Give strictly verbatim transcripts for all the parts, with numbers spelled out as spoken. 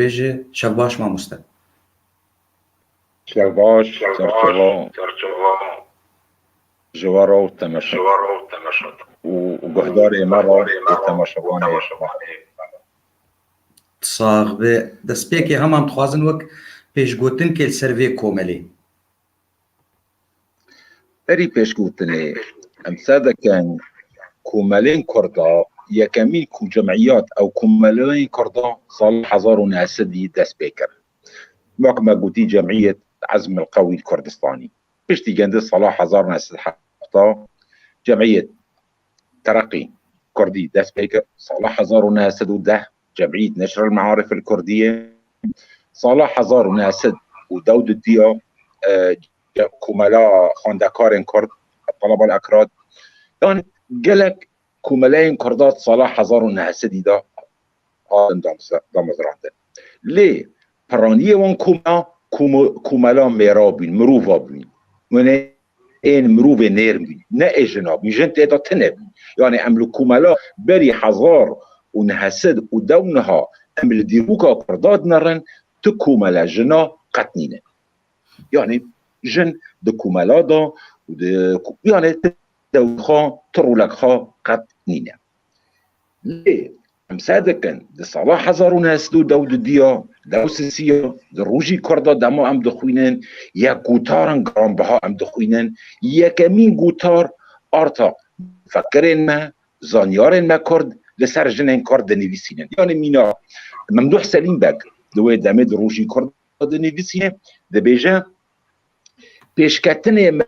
bêje, çev baş mamoste. Çev baş, çerçeva ji we re û temaşe û guhdarê me re û temaşevanê. Sax be. Destpêkê hema em dixwazin wek pêşgotinkê li ser vê komelê. Berî pêşgotinê em ser dikin komelên Kurda, yekemîn ku cemiyat ew komeleyên Kurda sala hezar û neh sedî dest pê kir. Wek me gotî Cemiyet Ezm el Qewî Kurdistanî. Piştî gende sala hezar û neh sed heft cemiyet Tereqî Kurdî dest pê kir. Sala hezar û neh sed û deh Cemiyet Neşr el Maarif el Kurdiye. Sala hezar û neh sed û deh û didiya, e, ce-, komela xwendekarên Kurd, Talaba el Akrad. Yani gelek komeleyên Kurda sala hezar û neh sedî de hatin damze-, damezrandin. Lê piraniyê wan komela, komo-, komela mêra bûn, mirova bûn. Wene ên mirovê nêr bûn, ne ê jina bûn, jin tê de tune bûn. Yani em li komela berî hezar û neh sed û deh û niha em li dîroka Kurda dinerin, tu komela jina qet nîne. Yani jin di komela de û di, yani tu dewr xwe, tu rolek xwe qet nîne. Lê em ser dikin, di sala hezar û neh sed û deh û didiya, deh û sisiya, di rojî Kurda dema em dixwînin, yek gotarin giranbiha em dixwînin, yekemîn gotar arta fekerên me, zanyarên me Kurd li ser jinên Kurd dinivîsînin. Yani mîna Memduh Selîm Beg di wê demê di rojî Kurda dinivîsîne, dibêje, pêşketinê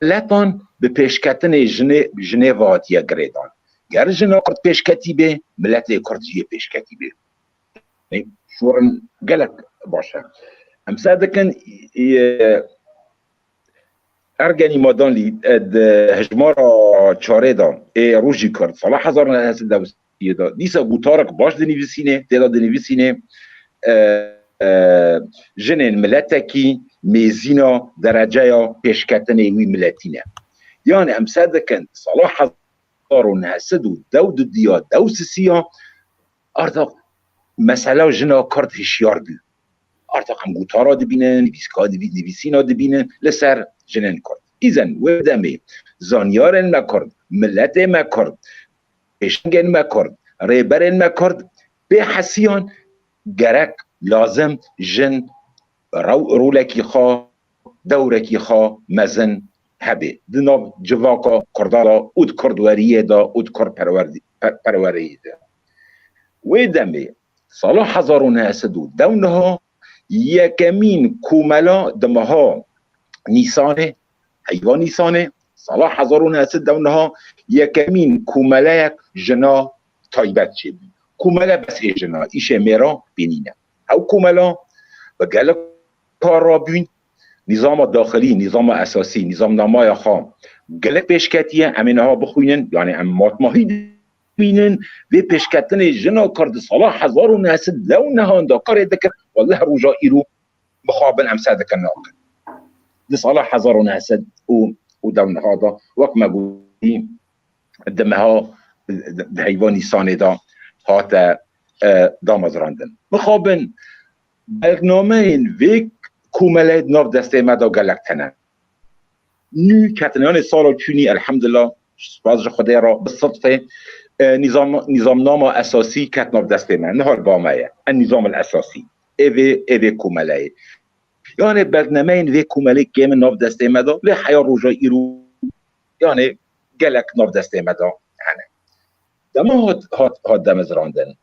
miletan bi pêşketinê jinê, jinê ve hatiye girêdan. Ger jina Kurd pêşketî bê, miletê Kurd jî yê pêşketî bê. Şorin gelek baş e. Em ser dikin, e, Ergenî Madanlî, e, di hejmara çarê de ê Rojî Kurd, sala hezar û neh sed û deh û sê de, dîsa gotarek baş dinivîsîne, tê de dinivîsîne, e, e, jinên miletekî mêzîna dereceya pêşketinê wî miletî ne. Yani em ser dikin, sala hezar û neh sed û deh û didiya, deh û sisiya, arta mesela jina Kurd hişyar bû. Arta em gotara dibînin, nivîska dibî-, nivîsîna dibînin li ser jinên Kurd. Îzen wê demê zanyarên me Kurd, miletê me Kurd, pêşengên me Kurd, rêberên me Kurd pê hesiyan gerek lazim jin rew-, rolekî xwe, dewrekî xwe mezin hebe di nav civaka Kurda de û di Kurdweriyê de û di Kurd perwer-, per-, perweriyê de. Wê demê sala hezar û neh sed û deh û niha yekemîn komela di meha Nîsanê, heyva Nîsanê, sala hezar û neh sed û deh û niha yekemîn komeleyek jina taybet çêbû. Komele bes ê jina, îşê mêra pê nîne. Ew komela bi gelek kar rabûn, nîzama daxilî, nîzama esasî, nîzamnamaya xwe gelek pêşketiye, em ê niha bixwînin, yani em matmahî bînin, vê pêşketinê jina Kurd di sala hezar û neh sed û deh û niha de karê dikir, weleh roja îro mixabin em ser dikin nakin. Di sala hezar û neh sed û deh û niha de, wek me gotî, di meha, di heyva Nîsanê de hate, e, damezrandin. Mixabin bernameyên vê komelê di nav destê me de gelek tune. Nû ketiniyanê sala çûnî, elhamdulillah, spas ji Xwedê re, bi sidfê, e, nîzam-, nîzamnama esasî ket nav destê me. Niha li ba me ye. En nîzam el esasî. Ê vê, ê vê komeleyê. Yani bernameyên vê komelê kêm in nav destê me de, lê heya roja îro, yani gelek nav destê me de hene. Dema hat, hat, hat demezrandin,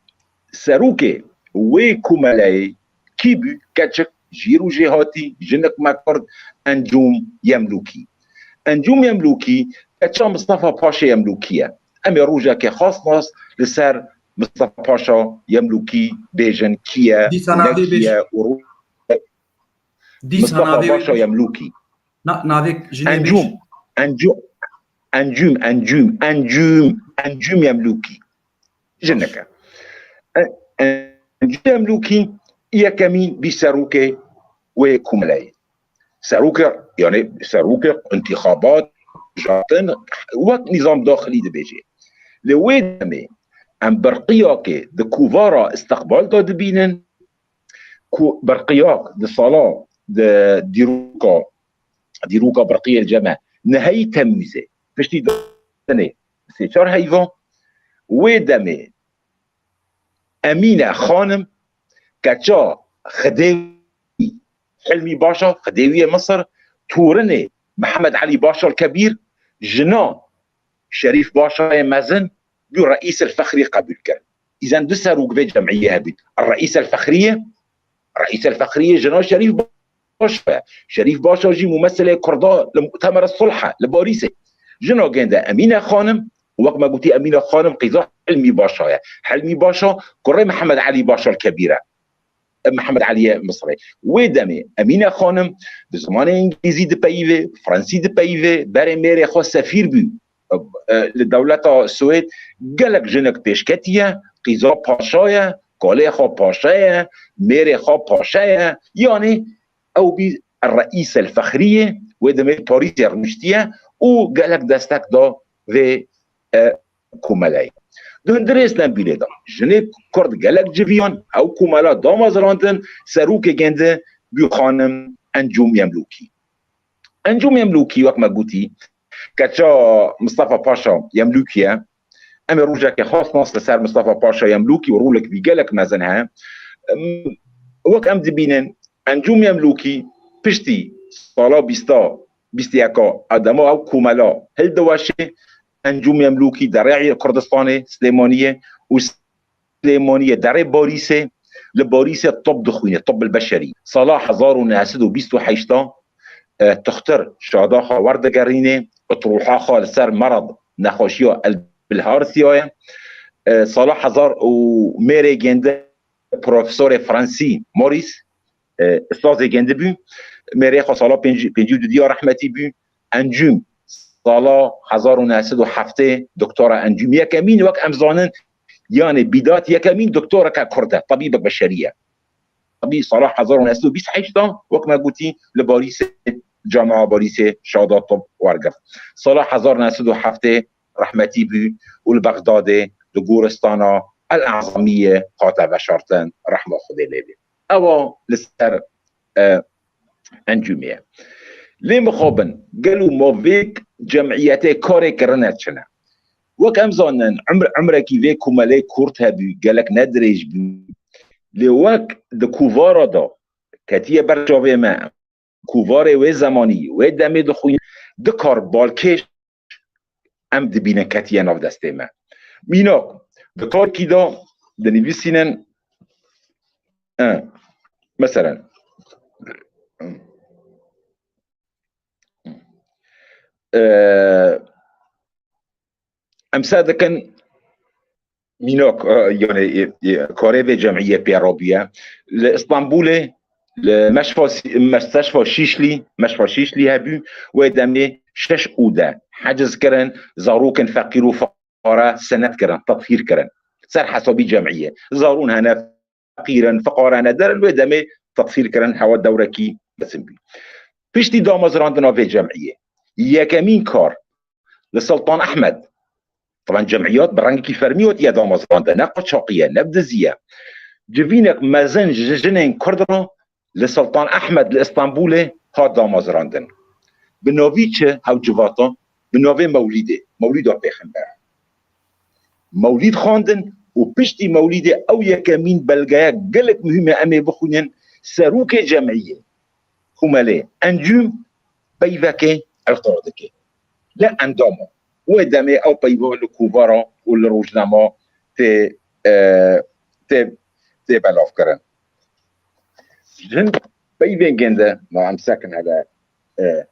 serokê wê komeleyê kî bû? Keçik, jîr û jêhatî, jinik me Kurd, Encûm Yemlûkî. Encûm Yemlûkî, keça Mistefa Paşê Yemlûkî ye. Em ê rojekê xas nas li ser Mistefa Paşa Yemlûkî bêjin kî ye, ne kî ye û Dîsa Mistefa navê wê Paşa Yemlûkî. Na, navê jinê Encûm, bêj. Encûm, Encûm, Encûm, Encûm, Encûm Yemlûkî. Jineke. E, Encûm Yemlûkî yekemîn bî serokê wê komeleyê. Serokê, yani serokê intixabat, jatin, wek nîzam daxilî dibêjê. Li wê demê em birqiyakê di kovara îstiqbal de dibînin, ku berqiyak di sala di dîroka, dîroka berqiyê li cem e neheyî temwîzê. Piştî danê sê çar heyva, wê demê Emîne Xanim, keça Xidêwî Hilmî Başar, Xidêwiyê Misir, torinê Mihemed Elî Başar Kebîr, jina Şerîf Başarê mezin, bû Reîs el Fexrî qebûl kir. Îzen du serok vê cemiyê hebûn. Reîs el Fexriyê, Reîs el Fexriyê jina Şerîf Başar e. Şerîf Başar jî mumesilê Kurda li Mutemer Sulh e, li Parîsê. Jina gênde Emîne Xanim, wek me gotî Emîne Xanim qîza Hilmî Başar e. Hilmî Başar kurê Mihemed Elî Başar Kebîr e. Mihemed Eliyê Misirê. Wê demê Emîne Xanim bi zimanê îngilîzî dipeyivê, fransî dipeyivê, berê mêrê xwe sefîr bû, e, li dewleta Swêd, gelek jinik pêşketî ye, qîza paşa ye, kalê xwe paşa ye, mêrê xwe paşa ye. Yanî ew bî Reîs el Fexriyê, wê demê Parîsê rûniştiye û gelek destek da vê, e, komeleyê. Di hundirê Stenbîlê de jinê Kurd gelek civiyan, ew komela damezrandin, serokê gênde bû xanim Encûm Yemlûkî. Encûm Yemlûkî, wek me gotî, keça Mistefa Paşa Yemlûkî ye. Em ê rojekê xas nas li ser Mistefa Paşa Yemlûkî û rolek wî gelek mezin heye. Em, wek em dibînin, Encûm Yemlûkî piştî sala bîsta, bîst û yeka dema ew komela hildiweşê, Encûm Yemlûkî derê Kurdistanê, Silêmaniyê û Silêmaniyê derê Parîsê, li Parîsê tib dixwîne, tib el beşerî. Sala hezar û neh sed û bîst û heşt e, tuxtir şada xwe werdigerîne, etroha xwe li ser merad, nexweşiya el bilharsiya ye. E, sala hezar û mêrê gênde profesorê Fransî Maurice, e, ustazê gêndi bû. Mêrê xwe sala pêncî, pêncî û du diya rehmetî bû. Encûm sala hezar û neh sed û heftê doktora Encûm yekemîn wek em zanin, yanî bîdat yekemîn doktoreke Kurd e, tebîbek beşerî ye. Tebî sala hezar û neh sed û bîst heşt de, wek me gotî, li Parîsê, Camia Parîsê şada tib wergirt. Sala hezar û neh sed û heftê rehmetî bû û li Bexdadê di goristana El Azamiyê hate veşartin, rehma Xwedê lê bê. Ewa li ser, e, Encûmê ye. Lê mixabin, gelo ma vê cemiyetê karê kirine çi ne? Wek em zanin, umr, umrekî vê komelê kurt hebû, gelek ne dirêj bû. Lê wek di kovara de ketiye ber çavê me, kovarê wê zemanî, wê demê dixwîn, du kar balkêş em dibînin ketiye nav destê me. Mînak, di karkî de dinivîsînin, e, meselen, e, em ser dikin mînak, e, yanî, e, e, karê vê cemiyê pê re bûye. Li Îstanbulê, li meşfa sî-, meşteşfa Şîşlî, meşfa Şîşlî hebû, wê demê şeş ode heciz kirin, zarokên feqîr û fiqara senet kirin, tethîr kirin. Ser hesabî cemiyê. Zarûn hene feqîr in, fiqara ne derin, wê demê tethîr kirin, hewa dewrekî mezin bû. Piştî damezrandina vê cemiyê, yekemîn kar li Sultan Ehmed, taban cemiyat bi rengekî fermî hatiye damezrandin, ne qaçaxî ye, ne bi dizî ye. Civînek mezin ji jinên Kurd re li Sultan Ehmed li Îstanbulê hat damezrandin. Bi navî çi hew civata? Bi navê Mewlîdê, Mewlîda Pêxember. Mewlîd xwendin û piştî Mewlîdê ew yekemîn belgeya gelek muhîm e em ê bixwînin, serokê cemiyê, komelê, encûm, peyvekê elqa dike. Ne endam e. Wê demê ew peyva li kovara û li rojnama tê, e, tê, tê belavkirin. Jin peyvên gênde, ma em sekin hele, e,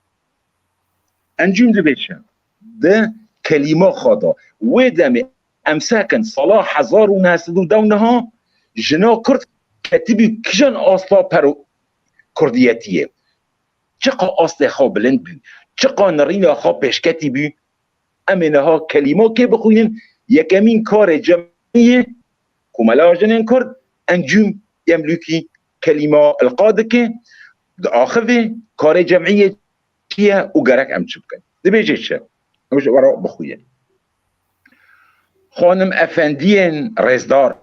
Encûm dibêje, di kelîma xwe de, wê demê em sekin sala hezar û neh sed û deh niha jina Kurd ketibû kijan asta pero Kurdiyetiyê. Çiqa astê xwe bilind bû, çiqa nirîna xwe pêşketî bû, em ê niha kelîma kê bixwînin, yekemîn karê cemiyê, komela jinên Kurd, Encûm Yemlûkî kelîma ilqa dike, diaxivê karê cemiyê çi ye û gerek em çi bikin. Dibêje çi? Em ji we re bixwînin. Xanim efendiyên rêzdar,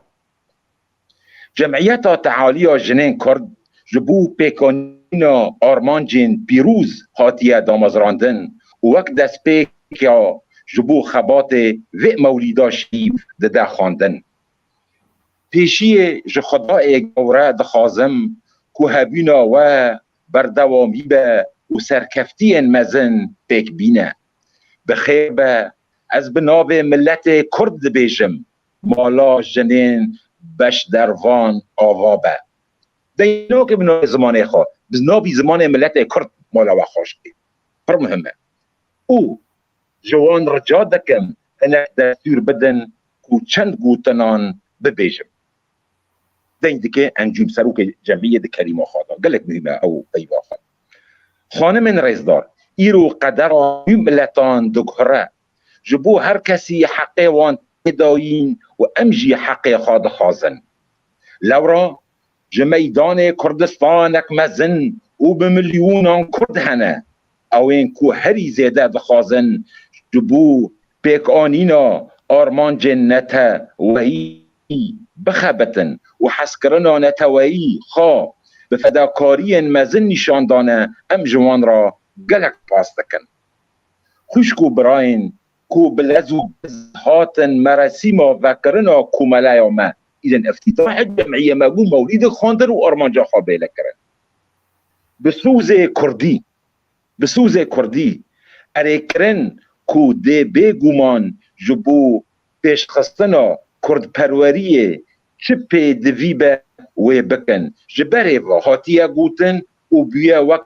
Cemiyeta Tealiya Jinên Kurd ji bo pêkanîna armancên pîroz hatiye damezrandin û wek destpêka ji bo xebatê vê mewlîda şerîf dide xwendin. Pêşiyê ji Xwedayê Gewre dixwazim ku hebûna we berdewamî be û serkeftiyên mezin pêk bîne. Bi xêr be, ez bi navê miletê Kurd dibêjim, mala jinên beşdervan ava be. Deynokê bi navê zimanê xwe, bi navî zimanê miletê Kurd mala we xweş bê. Pir muhim e. Û ji wan rica dikim, hinek destûr bidin ku çend gotinan bibêjim. Deng dike Encûm Serokê Cemiyê di kelîma xwe de. Gelek muhîm e ew peyva xwe. Xanimên rêzdar, îro qedera hemû miletan diguhere. Ji bo her kesî heqê wan tê dayîn û em jî heqê xwe dixwazin. Lewra ji meydanê Kurdistanek mezin û bi milyonan Kurd hene, ewên ku herî zêde dixwazin ji bo pêkanîna armancên neteweyî bixebitin û hezkirina neteweyî xwe bi fedakariyên mezin nîşan dane, em ji wan re gelek spas dikin. Xwişk û birayên ku bi lez û biz hatin meresîma vekirina komeleya me, îdin îftîtahê cemiyê me bû mewlîdê xwendin û armanca xwe bêle kirin. Bi sozê kurdî, bi sozê kurdî erê kirin ku dê bêguman ji bo pêşxistina kurdperweriyê çi pêdivî be wê bikin. Ji berê ve hatiye gotin û bûye wek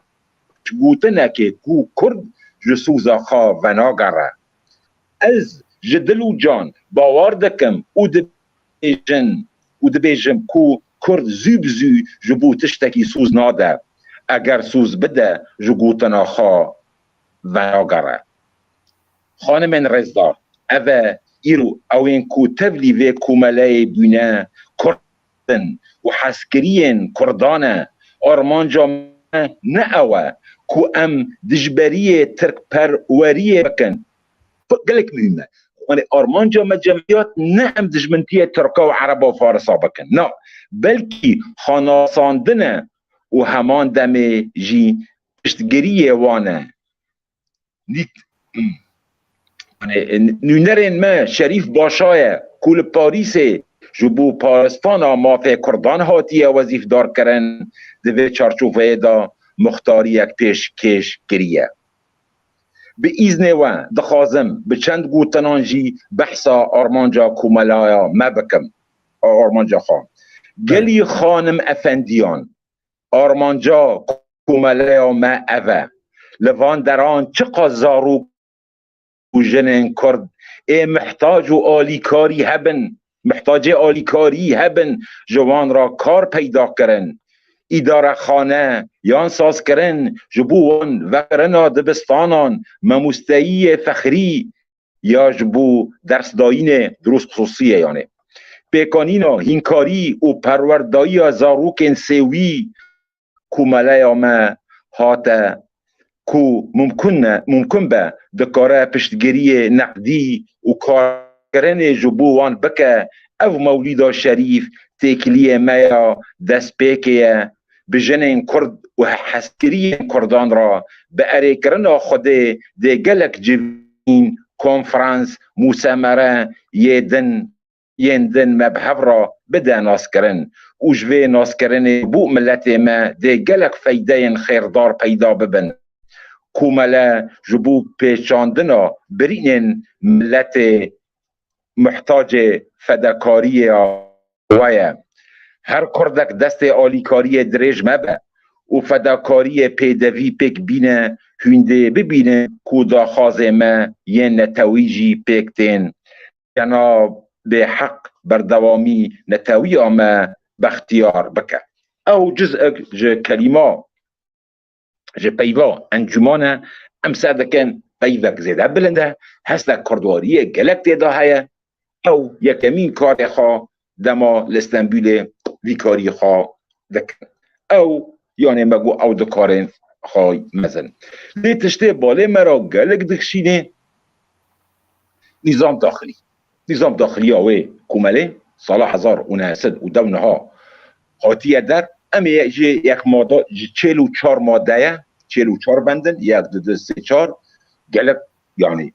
gotinekê ku kurd ji soza xwe venagere. Ez ji dil û can bawer dikim û dibêjin û dibêjim ku kurd zû bi zû ji bo tiştekî soz nade, eger soz bide ji gotina xwe venagere. Xanimên rêzdar, ev e îro ewên ku tevlî vê komeleyê bûne kurd in û hezkiriyên kurdan e. Armanca me ne ew e ku em dijberiyê tirkperweriyê bikin. Gelek muhîm e. Yanî armanca me cemiyat ne em dijmintiyê tirka û ereba farisa bikin. Na, belkî xwenasandin e û heman demê jî piştgiriyê wan e. Nît-, yanî, nûnerên me Şerîf Başa ye ku li Parîsê ji bo paristana mafê kurdan hatiye wezîfdarkirin, di vê çarçoveyê de muxtariyek pêşkêş kiriye. Bi îznê we dixwazim bi çend gotinan jî behsa armanca komelaya me bikim. Armanca xwe. Gelî xanim efendiyan, armanca komeleya me ev e. Li van deran çiqas zarok û jinên kurd ê mihtac û alîkarî hebin, mihtacê alîkarî hebin, ji wan re kar peyda kirin. Îdarexane yan sazkirin ji bo wan vekirina dibistanan, mamosteyiyê fexrî ya ji bo dersdayînê, durûs xisûsî ye yanê. Pêkanîna hînkarî û perwerdayiya zarokên sêwî komeleya me hate ku mumkun e, mumkun be dikare piştgiriyê neqdî û karkirinê ji bo wan bike. Ev mewlîda şerîf têkiliyê me ya destpêkê ye. Bi jinên kurd û hezkiriyên kurdan re bi erêkirina Xwedê dê gelek civîn, konferans, mûsemere yê din yên din me bi hev re bide naskirin û ji vê naskirinê bo miletê me dê gelek feydeyên xêrdar peyda bibin. Komele ji bo pêçandina birînên miletê muhtacê fedakariyê we ye. Her kurdek destê alîkariyê dirêj mebe û fedakariyê pêdevî pêk bîne, hûn dê bibînin ku daxwazê me yên netewî jî pêk tên. Cenabê Heq berdewamî netewiya me bextiyar bike. Ew cizek ji kelîma, ji peyva encûman e, em ser dikin peyvek zêde bilind e, hestek kurdwariyê gelek tê de heye. Ew yekemîn karê xwe dema li Stenbûlê vî karî xwe dikin. Ew, yanê me got ew di karên xwe mezin. Lê tiştê balê me re gelek dikişînê nîzam daxilî. Nîzam daxiliya wê komelê sala hezar û neh sed û deh niha hatiye der. Em ê jê yek mada, ji çêl û çar madeye, çêl û çar bendin, yek, du, du, sê, çar, gelek, yanî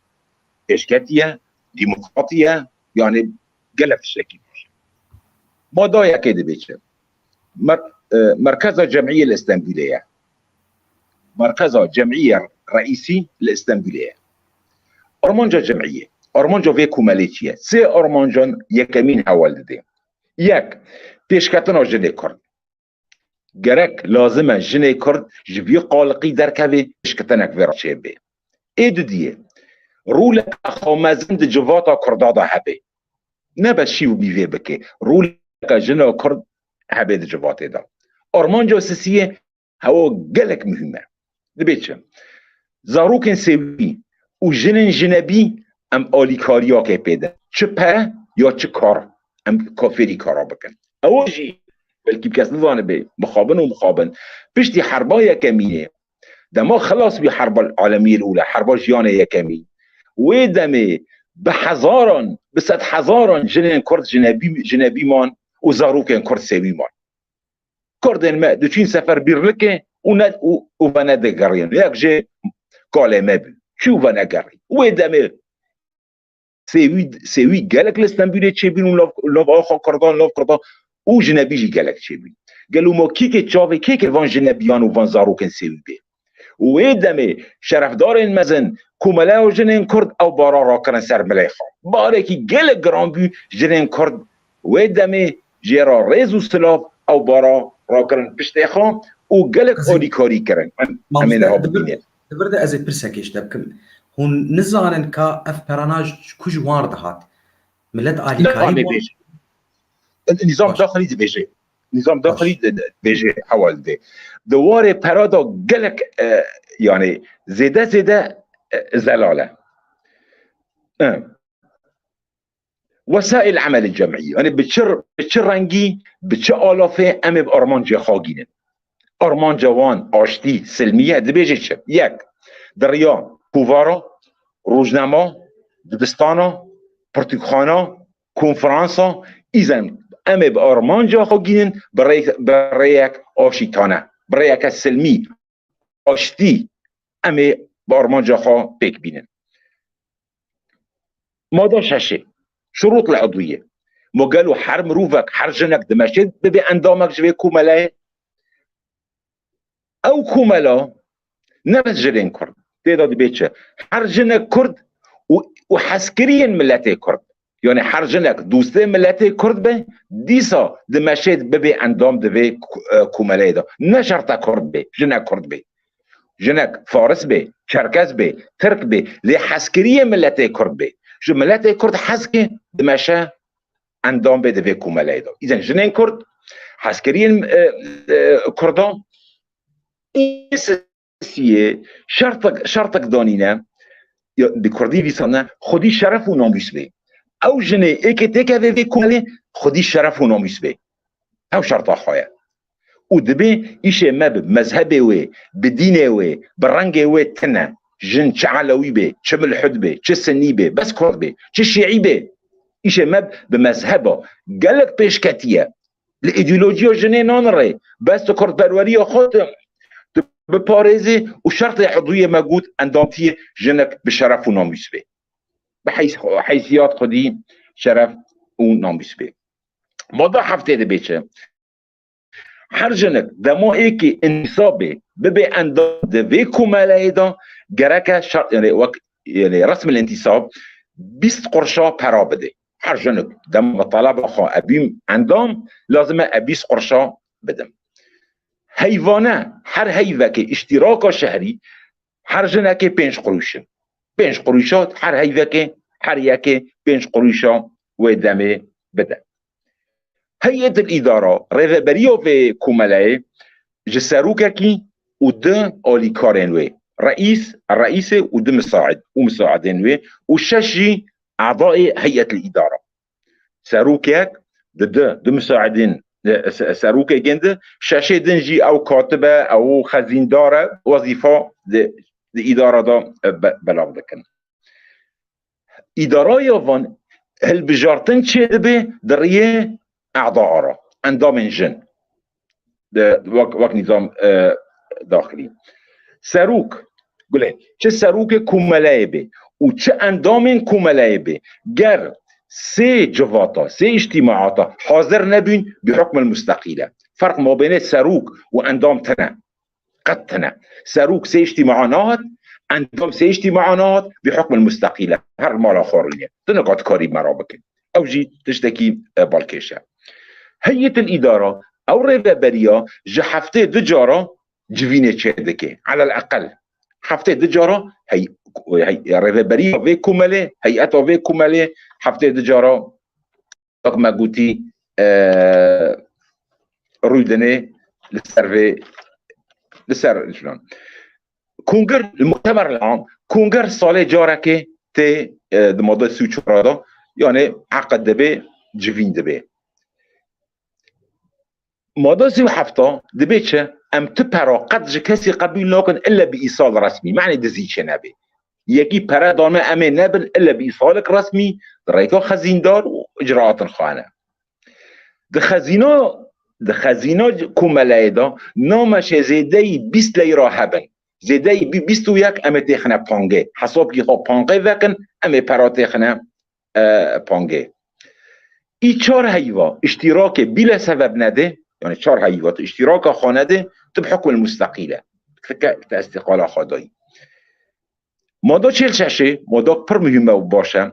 pêşketî ye, demokratî ye, yanî gelek tiştekî baş e. Mada yekê dibê çi? Mer-, e, merkeza cemiyê li Stenbulê ye. Merkeza cemiyê reîsî li Stenbulê ye. Armanca cemiyê, armanca vê komelê çi ye? Sê armancan yekemîn heval didê. Yek, pêşketina jinê Kurd. Gerek, lazim e jinê Kurd ji vî qaliqî derkevê, pêşketinek vê re çêbê. Ê dudiyê, roleke xwe mezin di civata Kurda de hebe. Ne bes şîv û bîvê bike, roleke jina Kurd hebe di civatê de. Armanca sisiyê, hewa gelek muhîm e. Dibê çi? Zarokên sêwî û jinên jinebî em alîkariyakê pê de. Çi pere ya çi kar em kafêrî kara bikin. Ewa jî belkî kes nizanibe, mixabin û mixabin. Piştî herba yekemînê, dema xilas bî herba alemiyê ûle, herba jiyanê yekemîn, wê demê bi hezaran, bi sed hezaran jinên Kurd jinebî, jinebî man û zarokên Kurd sêwî man. Kurdên me diçîn sefer bîrlikê û ne, û, û ve nedigerîn. Yek jê kalê me bû. Çû ve negerî. Wê demê sêwî, sêwî gelek li Stenbulê çêbîn û nav, nav axa Kurdan, nav Kurdan û jinebî jî gelek çêbîn. Gelo ma kîkê çavê kêkê van jinebiyan û van zarokên sêwî bê? Û wê demê şerefdarên mezin, Komeleya Jinên Kurd ew bara rakirin ser milê xwe. Barekî gelek giran bû jinên Kurd wê demê jê re rêz û silav ew bara rakirin piştê xwe û gelek Ezî, alîkarî kirin. Em, em ê mamoste, niha di vir, bibînin. Di vir de ez ê pirsekê ji te bikim. Hûn nizanin ka ev perana ji ku ji wan re dihat? Millet alîkarî wan dibêje. Nîzam daxilî dibêje. Nîzam daxilî di-, di-, dibêje heval dê. Di warê pera de gelek, e, yanî zêde zêde, e, zelal e. E. Wesaîl emelê cemî. Yanî bi çi, bi çi rengî, bi çi alafê em ê bi armancê xwe gînin? Armanca wan aştî, silmî ye, dibêje çi? Yek, di riya kovara, rojnama, dibistana, pirtûkxana, konferansa, îzen em ê bi armanca xwe gînin bi rê-, bi rêyek aşîtane, bi rêyeke silmî, aştî em ê bi armanca xwe pêk bînin. Mada şeşê, şurût li udwiyê. Ma gelo her mirovek, her jinek dimeşê bibe endamek ji vê komeleyê? Ew komela ne bes jinên Kurd. Tê de dibê çi? Her jinek Kurd û, û hezkiriyên miletê Kurd. Yanî her jinek dostê miletê Kurd be, dîsa dimeşê bibe endam di vê ku-, e, komeleyê de. Ne şerta Kurd be, jinek Kurd be. Jinek Faris be, Çerkez be, Tirk be, lê hezkiriyê miletê Kurd be. Ji miletê Kurd hez ke dimeşe endam be di vê komeleyê de. Îzen jinên Kurd, hezkiriyên, e, e, Kurdan, siyê şertek, şertek danîne, ya, bi kurdî vîsane, xwedî şeref û namûs bê. Ew jinê ê ke têkeve vê komelê, xwedî şeref û namûs bê. Ew şerta xwe ye. Û dibê îşê me bi mezhebê wê, bi dînê wê, bi rengê wê tune. Jin çi elewî bê, çi milhud bê, çi sinnî bê, bes kurd bê, çi şîî bê. Îşê me bi mezheba gelek pêşketî ye. Li îdeolojiya jinê nanirê. Bes tu kurdperweriya xwe tu, tu biparêzî û şertê hudûyê me got endamtiyê jinek bi şeref û namûs bê. Bi heys-, heysiyat xwedî şeref û namûs bê. Mada heftê dibê çi? Her jinek dema êkê întisabê bibe endam di vê komeleyê de gereke şert, yani wek, yani resmil întisab bîst qurşa pera bide. Her jinek dema bi taleba xwe ebîm endam, lazim e e bîst qurşa bidim. Heyvane, her heyvekê îştîraka şehrî, her jinekê pênc qurûş in. Pênc qurûşa her heyvekê, her yekê pênc qurûşa wê demê bide. Heyetil îdara, rêveberiya vê komeleyê ji serokekî û du alîkarên wê, reîs, reîsê û du misaid û misaidên wê û şeş jî adayê heyetil îdara. Serokek, di du, du misaidên, e, se-, serokekên di, şeşê din jî ew katib e, ew xezîndar e, wezîfa di, di îdara de, e, be-, belav dikin. Îdaraya van hilbijartin çêdibe di riyê e'daa re, endamên jin. e, wek, wek nîzam, e, daxilî. Serok, gule, çi serokê komeleyê bê û çi endamên komeleyê bê, ger sê civata, sê îctîmaata hazir nebîn, bi hukmil musteqîl e. Ferq mabênê serok û endam tine. Qet tine. Serok sê îctîmaa nehat, endam sê îctîmaa nehat, bi hukmil musteqîl e. Her mala xwe rûnê. Tu nika dikarî me re bikin. Ew jî tiştekî, e, balkêş e. Heyet el îdara, ew rêveberiya ji heftê du cara civînê çêdike. Elel eqel. Heftê du cara hey, hey, rêveberiya vê komelê, heyeta vê komelê heftê du cara, wek me gotî, e, rûy dinê li ser vê, li ser, filan. Konger, li muhtemer li am, konger salê carekê tê, e, di madde sî û çar de, yani eqed dibe, civîn dibe. Madde sî û heft dibe çi? Em tu pera qet ji kesî qebûl nakin ille bi îsal resmî. Manê dizî çê nebe. Yekî pere dane em ê nebin ille bi îsalek resmî, di rêka xezîndar û icraatin xwe ne. Di xezîna, di xezîna komeleyê de nameşê zêdeyî bîst leyra hebin. Zêdeyî bî bîst û yek em ê têxine pangê. Hesabkî xwe pangê vekin, em ê pera têxine, e, pangê. Î çar heyva îştîrakê bîle sebeb nedê, yani çar heyva tu îştîraka xwe nedê, tu bi hukmil musteqîl e. Fike te îstîqala xwe dayî. Mada çêl şeşê, mada pir muhîm e û baş e.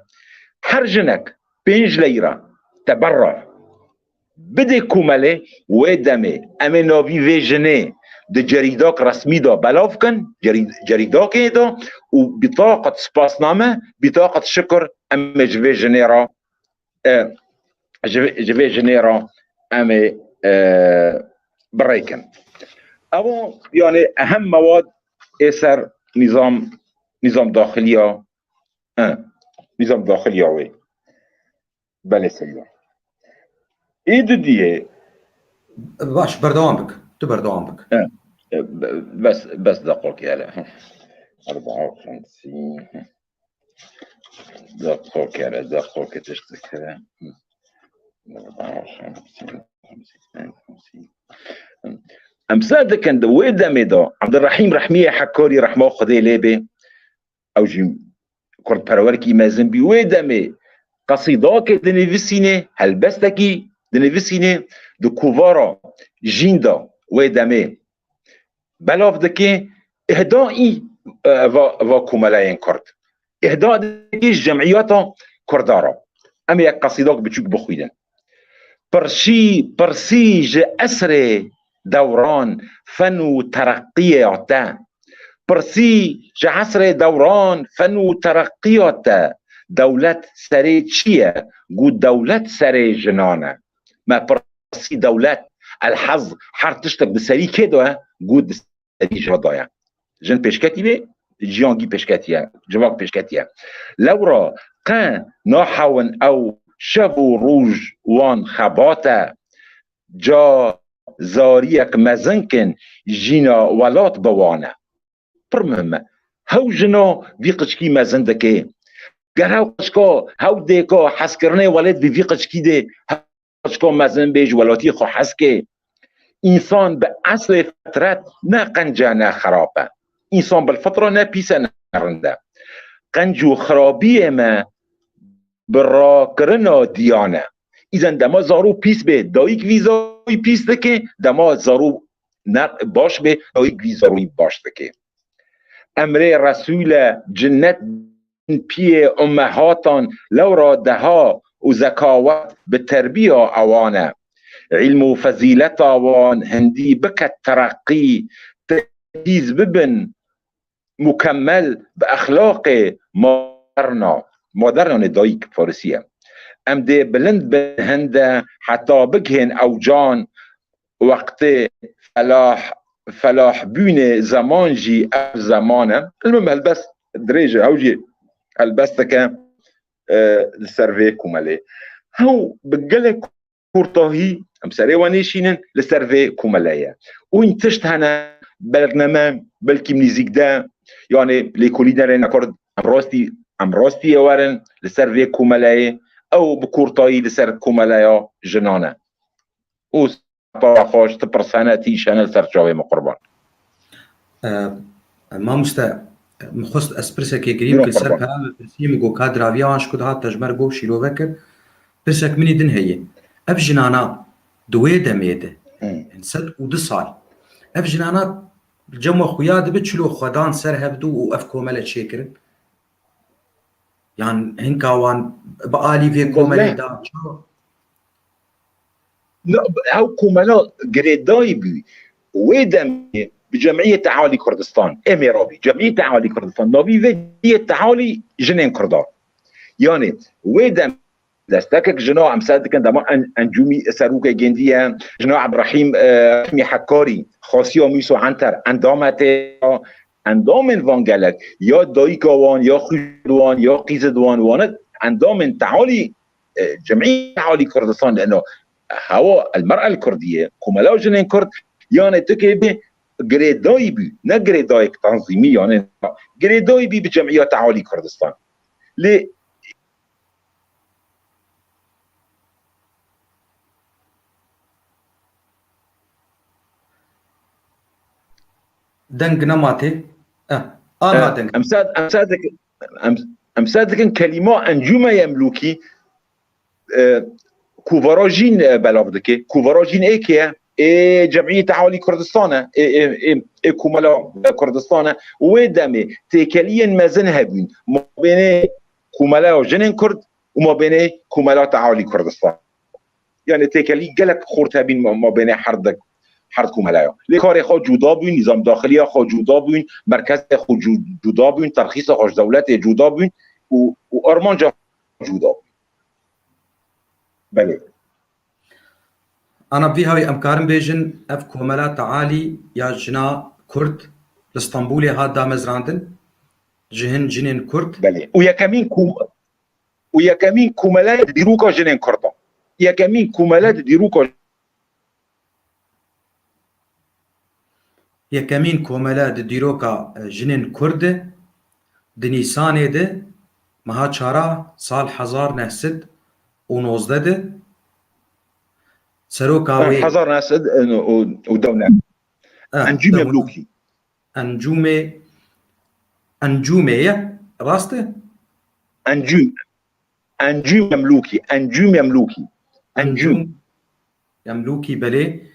Her jinek pênc leyra teberra bidê komelê, wê demê em ê navî vê jinê di cerîdak resmî de belav kin, cerî-, cerîdakê de û bitaqet spasname, bitaqet şikir em ê ji vê jinê re, e, ji vê, ji vê jinê re em ê, e, bi rê kin. Ewa, yani ehem mewad ê ser nîzam, nîzam daxiliya, e, nîzam daxiliya wê. Belê Seyda. Ê didiyê. Baş, berdewam bik. Tu berdewam bik. E, e, be-, bes, bes deqokê hele. Arba, xemsî. Deqokê hele, deqokê tiştekê hele. Arba, xemsî, xemsî, xemsî. Em ser dikin di wê demê de Abdurrahîm Rehmiyê Hekarî rehma Xwedê lê bê. Ew jî kurdperwerkî mezin bî. Wê demê qesîdakê dinivîsînê, helbestekî dinivîsînê, di kovara Jîn de wê demê belav dike, îhdaî, e, va, va komeleyên kurd. Îhda dike ji cemiyeta kurda re. Em ê yek qesîdak biçûk bixwînin. Pirsî, pirsî ji esrê dewran fen û tereqiyê te. Pirsî ji esrê dewran fen û tereqiya te. Dewlet serê çi ye? Got dewlet serê jinan e. Me pirsî dewlet, elhez, her tiştek di serî kê de ye? Got di serî jinan de ye. Jin pêşketî bê, ciyangî pêşketiye, civak pêşketiye. Lewra qe nahewin ew şev û roj wan xebat e. Ca zariyek mezin kin jîna welat bi wan e. Pir muhim e. Hew jina vî qiçkî mezin dike. Ger hew qiçka, hew dêka hezkirinê welêt bi vî qiçkî dê, hew qiçka mezin bê ji welatî xwe hez ke. Însan bi eslê fitret ne qenc e ne xerab e. Însan bil fitra ne pîs e ne rind e. Qenc û xirabiyê me bi rakirina diyan e. Îzen dema zarok pîs bê, dayik vî zarokî pîs dike, dema zarok ne baş bê, dayik vî zarokî baş dike. Emrê Resûl e, cinnet piyê ummehatan lewra deha û zekawet bi terbiya ewan e. Îlm û fezîleta wan hindî biket tereqî, tecîz bibin mukemmel bi exlaqê moderna, moderna ne dayik farisî ye. Em dê bilind bin hinde heta bigihên ew can wextê felah, felah bûnê zeman jî ev zeman e. Ilmim helbest dirêj e, ew jî helbesteke, e, li ser vê komelê. Hew bi gelek kurtahî em serê we nêşînin, li ser vê komele ye. Û hîn tişt hene, belk ne me, belkî nîzîk de, yani lêkolînerên kurd, em rastî, em rastiyê werin li ser vê komeleyê, ew bi kurtayî li ser komeleya jinan e. Û Pawa xweş, tu pirs hene, tîş hene li ser çavê min qurban. Mamoste, min xwest ez pirsekê girî bike ser pera me pirsî min got ka diraviya wan ji ku dihat te ji me re got şîrove kir. Pirsek min î din heye. Ev jinana di wê demê de, sed û du sal, ev jinana cem we xuya dibe çilo xwedan ser hevdû û ev komele çêkirin? Yan hinka wan bi alî vê komelê da çawa? Ew komela girêdayî bû. Wê demê bi Cemiyet Tealî Kurdistan, em ê rabî. Cemiyet Tealî Kurdistan, navî vê Cemiyet Tealî Jinên Kurdan. Yani wê dem destekek jina em ser dikin, dema en, encûmî serokê gêndî ye, jina Ebrahîm, e, Rehmî Hekkarî, Xasiya Mîso Enter, endame tê, endamên van gelek, ya dayika wan, ya xwîşa wan, ya qîzê wan, wane endamên tealî, e, Cemîyet Tealî Kurdistan, leno hewa el mer'el Kurdî ye, komela jinên Kurd, yani tikê bi girêdayî bû, ne girêdayek tanzîmî, yani girêdayî bû bi Cemîyet Tealî Kurdistan. Lê Deng nema tê. Eh, anha deng. Em ser, em ser dikin, em, em ser dikin kelîma encûme yemlûkî, e, kovara jîn, e, belav dike. Kovara jîn ê kê ye? Ê Cemîyet Tealî Kurdistan e. Ê, ê, ê, ê Komela Kurdistan e. Wê demê têkeliyên mezin hebûn. Mabênê Komela Jinên Kurd û mabênê Komela Tealî Kurdistan. Yani têkelî gelek xurt hebîn ma-, mabênê her di, her di komeleya. Lê karê xwe cuda bûn, nîzam daxiliya xwe cuda bûn, merkezê xwe cu-, cuda bûn, terxîsa xwe ji dewletê cuda bûn û, û armanca xwe cuda bûn. Belê. Ana vî hawî em karin bêjin ev komela tealî ya jina Kurd li Stenbolê hat damezrandin, ji hin jinên Kurd. Belê. Û yekemîn kom-, û yekemîn komele di dîroka jinên Kurd de. Yekemîn komele di dîroka Yekemîn komele di dîroka, e, jinên Kurd de, di Nîsanê de, meha çara sal hezar neh sed û nozdeh de, seroka wê hezar neh sed û dew ne. Eh, Encû Memlûkî. Encûmê, encûmê ye, rast e? Encûm, encûm Memlûkî, encûm Memlûkî, encûm. Memlûkî, belê.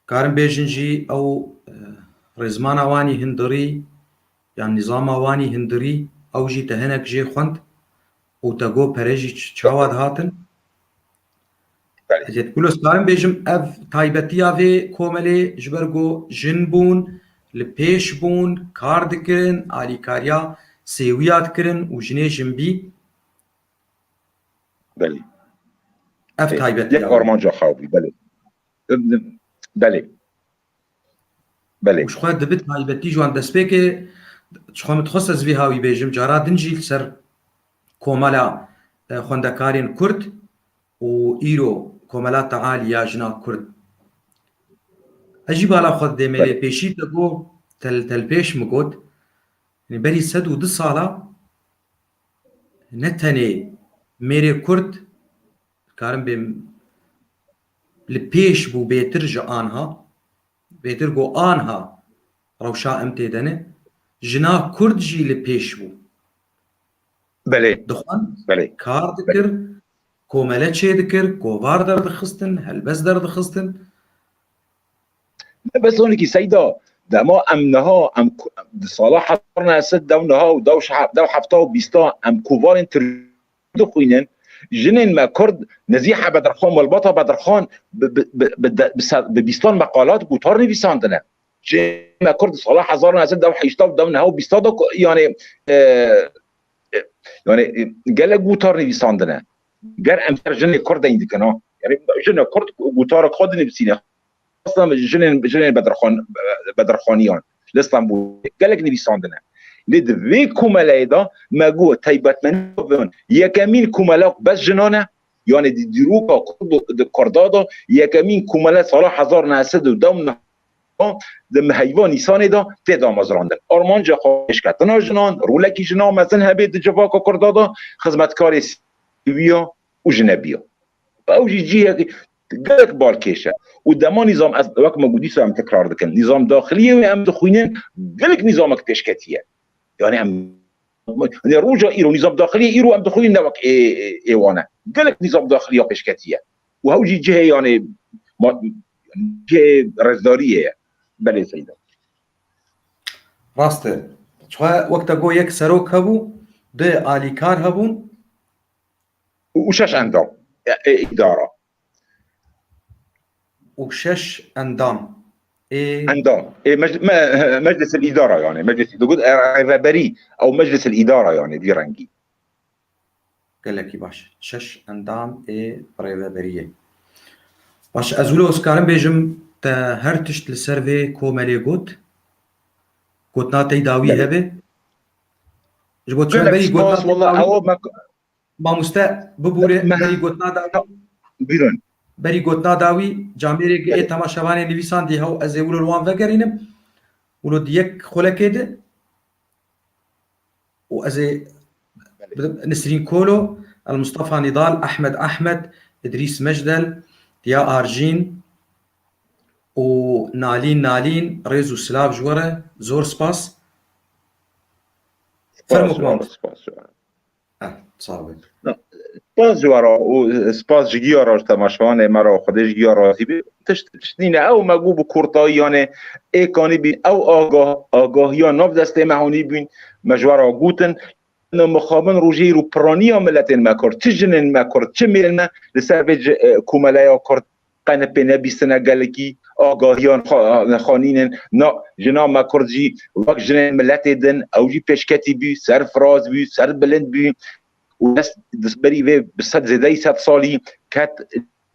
Karin bêjin jî ew, e, rêzmana wanî hindirî, yan nîzama wanî hindirî, ew jî te hinek jê xwend û te got pere jî ç-, çawa dihatin? Belê. Hecet Kulo, ez karim bêjim, ev taybetiya vê komelê ji ber ku jin bûn, li pêş bûn, kar dikirin, alîkariya sêwiya dikirin û jinê jin bî. Belê. Ev taybetiya. Yek armanca xwe bû, belê. Belê. Belê. Û ji xwe dibi taybetî ji wan destpêkê, ji xwe min dixwest ez vî hawî bêjim, cara din jî li ser komela, e, xwendekarên Kurd û îro komela tealî ya jina Kurd. Ez jî bala xwe didême lê pêşî te got, tel, telpêş min got, yanî berî sed û du sala ne tenê mêrê Kurd, karim bêm, li pêş bû bêtir ji anha, bêtir ku anha rewşa em tê de ne, jina Kurd jî li pêş bû. Belê. Dixwend, belê, kar dikir, belê, komele çêdikir, kovar derdixistin, helbest derdixistin. Ne bes onekî Seyda, dema em niha, em ku-, di sala hezar neh sed dew niha û dew şe-, dew hefta û bîsta em kovarên Tirkî dixwînin, jinên me Kurd nezî he Bedirxan, malbata Bedirxan bi, bi, bi, bi de-, bi se-, bi bîstan meqalat, gotar nivîsandine. Jinên me Kurd di sala hezar neh sed dew heşta û dew niha û bîsta de ku-, yani, e, e, yani, e, gelek gotar nivîsandine. Ger em ser jinê Kurd deyn dikin, ha. Yani, jinê Kurd gotarek xwe dinivîsîne. Aslında jinên, jinên Bedirxan, Bedirxaniyan li Stenbolê gelek nivîsandine. Lê di vê komeleyê de me got taybetmendî, yekemîn komela bes jinan e, yani di dîroka Kurd, di Kurda de yekemîn komele sala hezar neh sed û dew niha di meheyva Nîsanê de tê damezrandin. Armanca xwe pêşketina jinan, rolekî jina mezin hebe di civaka Kurda de, xizmetkarê sivî ya û jinebî ya. Ew jî cihekî, gelek balkêş e. Û dema nîzam, ez wek me got dîsa em tekrar dikin, nîzam daxiliyê wê em dixwînin, gelek nîzamek pêşketî ye. Yani em, yani roja îro, nîzam daxiliyê îro em dixwînin ne wek ê, ê, ê wan e. Gelek nîzam daxiliya pêşketî ye. Û hew jî cihê yani ma-, cihê rêzdariyê ye. Belê Seyda. Rast e. Çiqa wek te got yek serok hebû, du alîkar hebûn. Û, û şeş endam. E, e, îdara. Û şeş endam. Ê, Endam. E, mec-, me-, meclis îdara yani. Meclis, digot, e, rêveberî. Ew meclis îdara yani, vî rengî. Gelekî baş. Şeş endam ê rêveberiyê. Baş, ez wilo ez karim bêjim te her tişt li ser vê komelê got. Gotina te yî dawî Belê. hebe. Ji bo çend Gelek berî gotina spas, te wala dawî. Ew me Mamoste bibûre Me- berî gotina dawî. Bîrin. Berî gotina dawî camêrê ê Belê. temaşevanê nivîsandî hew ez ê wilo li wan vegerînim. Wilo di yek xulekê de û ez ê Nisrîn Kolo, El Mustafa Nidal, Ahmed Ahmed, Idrîs Mecdel, Diya Arjîn û Nalîn Nalîn, rêz û silav ji we re, zor spas. Fermo Spas, Kmam. Spas. Eh, sağ olun. Spas ji we re û spas ji giya re, ji temaşevanê me re, Xwedê ji giya razî be. Tişt, tişt nîne, ew me got bi kurtayî, yani êkanî bîn, ew agah, agahiya nav destê me honî bîn, me ji we re gotin. Li mixabin rojê îro piraniya miletên me Kurd, çi jinên me Kurd, çi mêrên me li ser vê ci-, e, komeleya Kurd qe ne pê nebîstine gelekî agahiyan xa-, xanînin. Na, jina me Kurd jî wek jinên miletê din, ew jî pêşketî bû, serfiraz bû, serbilind bû û dest, destberî vê bi sed, zêdeyî sed salî ket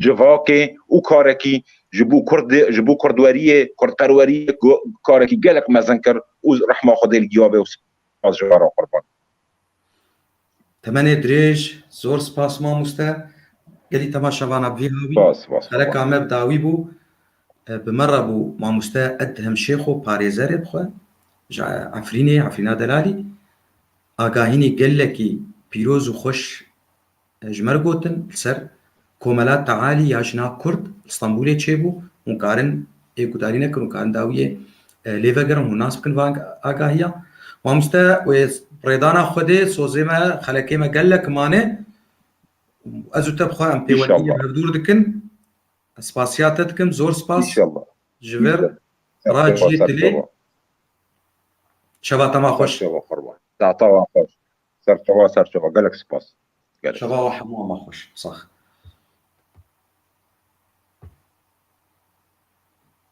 civakê û karekî ji bo Kurd, ji bo Kurdweriyê, Kurdperweriyê go-, karekî gelek mezin kir û rehma Xwedê li giya be û spas ji we re qurban. Temenê dirêj, zor spas mamoste. Gelî temaşevana bi vî hawî. Spas, spas, Xeleka spas. me bi dawî bû. E, bi me re bû mamoste Edhem Şêxo, parêzerê bi xwe. Ji Efrînê, Efrîna Delalî. Agahînî gelekî pîroz û xweş, e, ji me re gotin li ser Komela Tealî ya Jina Kurd li Stenbolê çêbû. Hûn karin ê gudarî nekin, hûn karin dawiyê, e, lê vegerin, hûn nas bikin van agahiya. Mamoste, wê rêdana Xwedê sozê me, xelekê me gelek mane. Ez û te bi xwe em pêwendiyê Înşallah. hevdûr dikin. Ez spasiya te dikim, zor spas. Înşallah. Ji vir Înşallah. Ser raciyê çava, ser dilê. çava. Şeva te ma Ser xweş. çava, qurban. Saeta we xweş. Ser çava, ser çava. Gelek spas. Gelek. Şeva we hemû ma xweş. Sax.